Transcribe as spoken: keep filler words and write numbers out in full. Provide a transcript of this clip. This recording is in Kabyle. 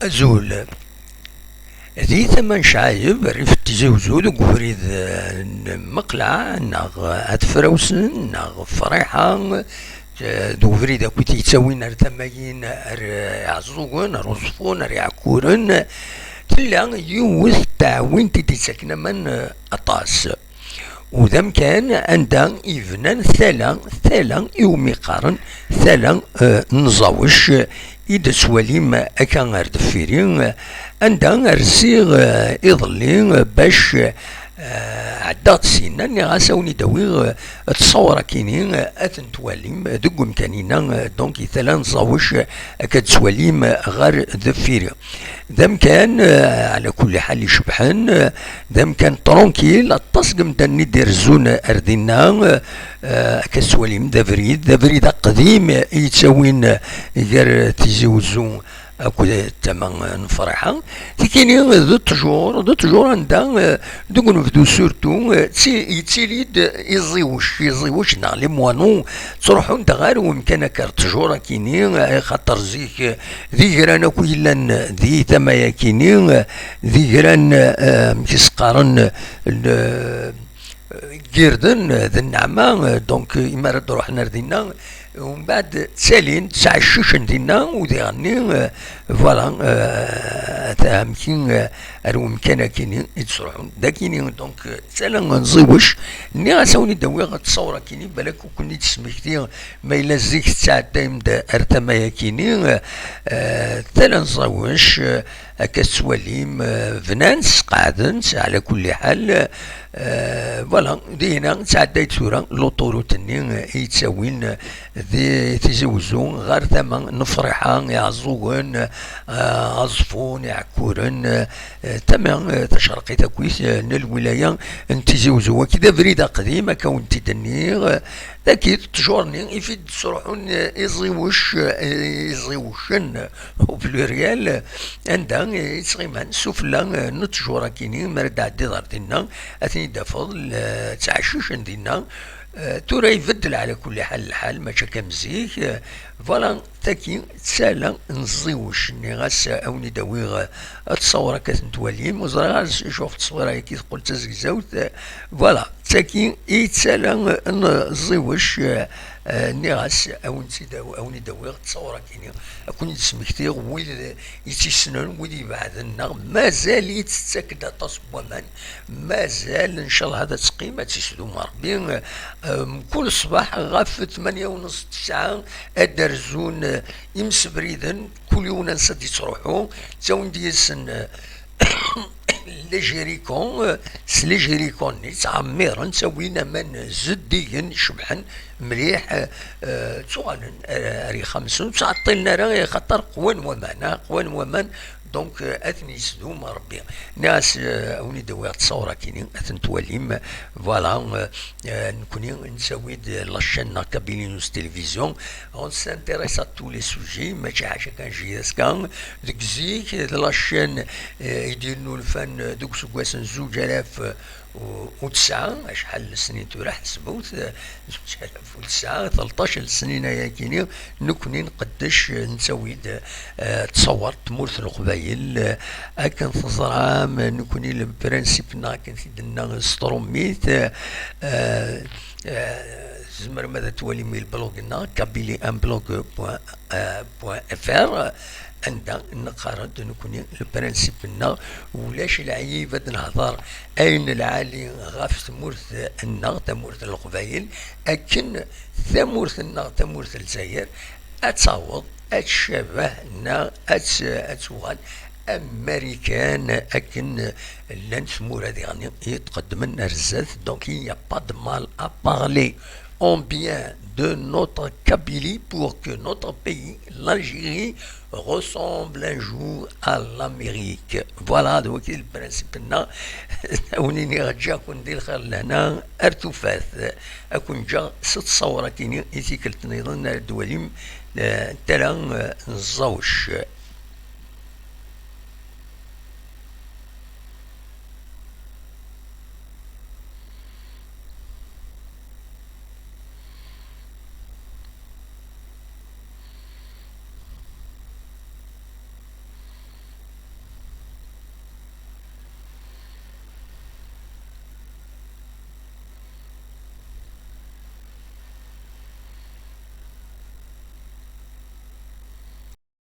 Azul. Di tama n Cɛayeb, rrif n Tizi Uzzu, deg ubrid, eh, n Meqleɛ, neɣ At Frawsen, neɣ Friḥa, eh, d ubrid akk i t-yettawin ar tamayin, ar, eh, Iɛeẓẓugen, ar Uẓeffun, ar Iɛekkuren, tella yiwet n tɛewwint i d-yettaken aman, eh, aṭas. U d amkan anda i bnan tala, tala iwumi qqaren tala, eh, n Ẓawec, eh, i d-tettwalim akka ar deffir-i, eh, anda rziɣ, eh, iḍelli, eh, bac, eh, ɛeddaɣ-d syenna, nniɣ-as awen-id-awiɣ, eh, ttṣawṛ akkin-i, eh, ad tent-twalim deg umkan-inna, eh, donc i tala n Ẓawec, eh, akka d-tettwalim, eh, ɣer deffir-i. D amkan, eh, ɛla kulli ḥal icebḥen, eh, d amkan tranquille, aṭas n yemdanen i d-irezzun ar dinna, eh, akka tettwalim d abrid, d abrid aqdim i yettawin, eh, gar Tizi Uzzu akked tama n Friḥa. Tikini d ttjur, d ttjur anda, eh, deg unebdu surtout, eh, yettili-d iẓiwec, iẓiwec neɣ les moineaux, ttruḥun-d ɣer umkan akka ar ttjur akini, eh, xaṭer zik, eh, d igran akk yellan di tama-yakini, d igran, eh, amek i s-qqaren, n, n yirden, eh, d nneɛma, eh, donc, eh, imi ara d-ruḥen ar dinna, umbeɛd ttalin, ttɛeccicen dinna, u diɣenni, eh, voilà, eh, ta-, amek i, eh, ar umkan akini i d-sruḥun. D akini, donc, eh, tala n Ẓiwec, nniɣ-as awen-id-awiɣ ttṣawṛ akini, balak ur ken-id-smektiɣ ma yella zik tettɛeddayem-d ar tama-yakini, eh, tala n Ẓawec, eh, akka tettwalim, eh, bnan-tt, sqeɛden-tt, ɛla kulli ḥal, eh, voilà, dinna tettɛedday-d tura l'autoroute-nni, eh, i yettawin, eh, di Tizi Uzzu ɣer tama n Friḥa, Iɛeẓẓugen, eh, Aẓeffun, Iɛekkuren, eh, tama, eh, tacerqit akkit, eh, n lwilaya n Tizi Uzzu. Waki d abrid aqdim, akka wen-t-id-nniɣ, eh, dagi d ttjur-nni, i fi d-sruḥun, eh, iẓiwec, eh, iẓiwcen, au pluriel, anda, eh, i ttɣiman sufella, eh, n ttjur akini, mi ara d-ɛeddiḍ ar dinna, ad ten-id-tafeḍ, eh, ttɛeccicen dinna. Eh, tura ibeddel ɛla kulli ḥal lḥal, mačči akka am zik, eh, voilà. Tagi d tala n Ẓiwec, nniɣ-as awen-id-awiɣ, eh, ad tṣawṛ akka ad ten-twalim, ur ẓriɣ ara acuɣef ttṣwira-yagi teqqel d tazegzawt, eh, voilà, tagi i d tala n Ẓiwec, eh, eh, nniɣ-as awen-id-awiɣ ttṣawṛ akini, ad ken-id-smektiɣ wid i tt-issnen, wid ibeɛden, neɣ mazal-itt tettak-d aṭas n waman, mazal, ncallah ad teqqim, ad tt-isdum Rebbi. Eh, mkul ṣṣbeḥ ɣef tmanya u nneṣ, tesɛa, ad d-rzun, eh, imsebriden, kul yiwen ansa d-ittruḥu, ttawin-d yid-sen, eh, les jerrycans, eh, s les jerrycans-nni ttɛemmiren, ttawin aman zeddigen, cebḥen mliḥ, eh, eh, ttuɣalen, eh, ar yexxamen-nsen, ur ttɛeṭṭilen ara, axaṭer qwan waman, ah, qwan waman, donc, euh, ad ten-yesdum Rebbi. Nniɣ-as, euh, awen-id-awiɣ ttṣawṛa-kini, ad ten-twalim. Voilà, euh, euh, nekni nettawi-d la chaîne neɣ Kabylie News Télévision. On s'intéresse à tous les sujets, mačči ḥaca kan JSK. Deg zik, d la chaîne, euh, i d-yennulfan, euh, deg useggas n zuǧ alaf, euh, u, u tesɛa, acḥal n snin tura, ḥesbut, eh, zuǧ alaf u tesɛa, tleṭṭac n snin ayakini, nekni nqeddec, eh, nettawi-d, eh, ttṣawar n tmurt n Leqbayel, eh, akken teẓram, eh, nekni le principe-nneɣ akken t-id-tenna s tṛumit, eh, eh, eh, tzemrem ad twalim i le blog-nneɣ, Kabylie un blog point, eh, point F R, anda neqqar-d nekni le principe-nneɣ, ulac lɛib ad nehder ayen lɛali ɣef tmurt-nneɣ, tamurt n Leqbayel, akken tamurt-nneɣ, tamurt n Lezzayer, ad taweḍ, ad tcabeh, neɣ ad t-, ad tuɣal am Marikan, akken llant tmura diɣen i tqeddmen ar zdat. Donc, il n'y a pas de mal à parler en bien de notre Kabylie pour que notre pays, l'Algérie, ressemble un jour à l'Amérique. Voilà, d wagi le principe-nneɣ. Ad wen-iniɣ ǧǧiɣ-ken di lxir lehna ar tufat. Ad ken-ǧǧeɣ s ttṣawṛa-kini i tikkelt nniḍen ara d-twalim, eh, tala, eh, n Ẓawec.